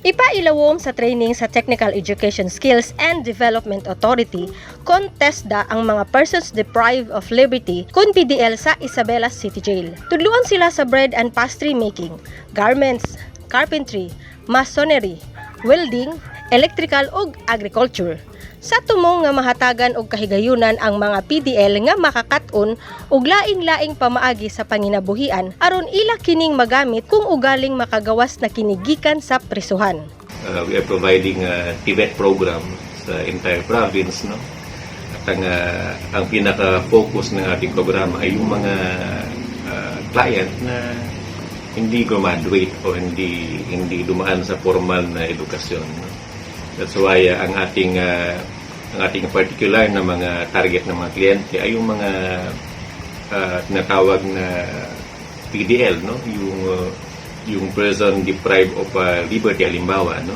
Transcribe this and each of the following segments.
Ipailawom sa training sa Technical Education Skills and Development Authority kon TESDA ang mga persons deprived of liberty kon PDL sa Isabela City Jail. Tudluan sila sa bread and pastry making, garments, carpentry, masonry, welding, electrical ug agriculture. Sa tumong nga mahatagan og kahigayunan ang mga PDL nga makakat-on og laing-laing pamaagi sa panginabuhian aron ila kining magamit kung ugaling makagawas na kini gikan sa prisuhan. We are providing a TVET program sa entire province, no? At ang pinaka-focus ng ating programa ay yung mga client na hindi graduate o hindi hindi dumaan sa formal na edukasyon, no? That's why ang ating particular na mga target ng mga kliyente ay yung mga tinatawag na PDL, no? Yung person deprived of liberty, halimbawa, no?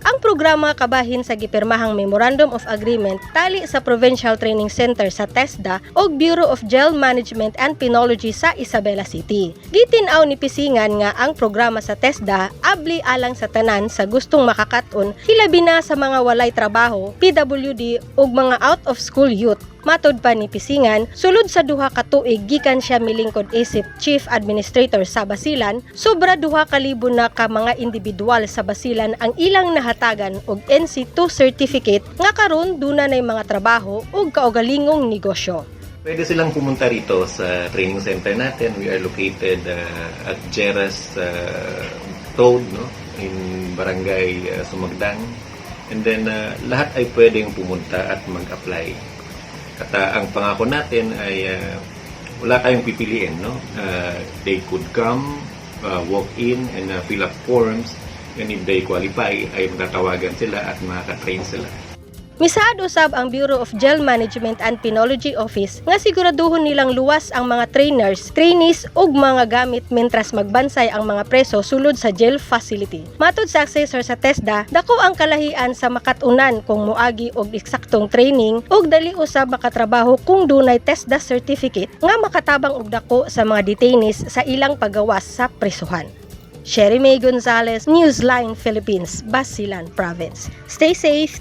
Ang programa kabahin sa gipirmahang Memorandum of Agreement tali sa Provincial Training Center sa TESDA ug Bureau of Jail Management and Penology sa Isabela City. Gitin-aw ni Pisingan nga ang programa sa TESDA abli alang sa tanan sa gustong makakat-on, hilabi na sa mga walay trabaho, PWD ug mga out of school youth. Matod pa ni Pisingan, sulod sa 2 ka tuig gikan siya milingkod isip Chief Administrator sa Basilan, sobra 2,000 na ka mga individual sa Basilan ang ilang nahatagan og NC2 certificate nga karon duna nay mga trabaho ug kaugalingong negosyo. Pwede silang pumunta rito sa training center natin. We are located at Jeras Road, no? In Barangay Sumagdang. And then lahat ay pwedeng pumunta at mag-apply. At ang pangako natin ay wala tayong pipiliin, no? They could come, walk in and fill up forms, and if they qualify ay matatawagan sila at makaka-train sila. Misaad usab ang Bureau of Jail Management and Penology Office nga siguraduhon nilang luwas ang mga trainers, trainees ug mga gamit mentras magbansay ang mga preso sulod sa jail facility. Matod sa assessor sa TESDA, dako ang kalahian sa makat-unan kung moagi og eksaktong training ug dali usab makatrabaho kung dunay TESDA certificate nga makatabang og dako sa mga detainees sa ilang pagawas sa prisuhan. Sherry May Gonzalez, Newsline Philippines, Basilan Province. Stay safe.